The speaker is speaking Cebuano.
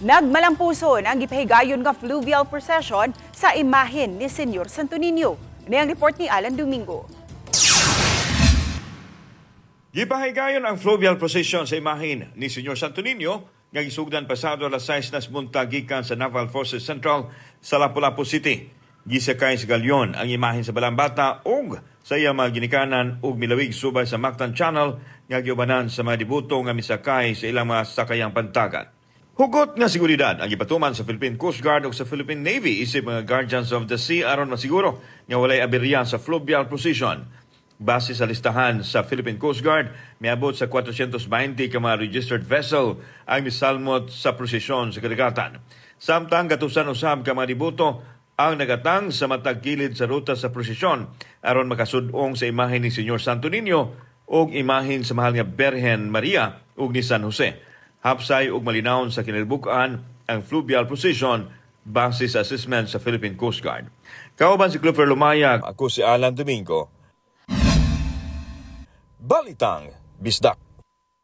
Nagmalampuson ang gipahigayon nga fluvial procession sa imahen ni Senyor Santo Niño. Ni ang report ni Alan Domingo. Gipahigayon ang fluvial procession sa imahin ni Senyor Santo Niño nga gisugdan pasado alas 6 nas buntag gikan sa Naval Forces Central sa Lapu-Lapu City. Gisakay sa galyon ang imahin sa Balambata ug sa iyang mga ginikanan ug milawig subay sa Mactan Channel nga giubanan sa mga deboto nga misakay sa ilang mga sakayang pantagat. Hugot nga seguridad ang gipatuman sa Philippine Coast Guard ug sa Philippine Navy isip mga Guardians of the Sea aron masiguro nga walay aberya sa fluvial procession. Base sa listahan sa Philippine Coast Guard, miabot sa 420 ka mga registered vessel ang misalmot sa prosesyon sa kadagatan. Samtang gatusan usab ka mga deboto ang nagatang sa matag kilid sa ruta sa prosesyon aron makasud-ong sa imahen ni Senyor Santo Niño ug imahen sa mahal nga Berhen Maria ug ni San Jose. Hapsay ug malinawon sa kinalibuk-an ang fluvial procession base sa assessment sa Philippine Coast Guard. Kauban si Clifford Lumayag, ako si Alan Domingo. Balitang Bisdak.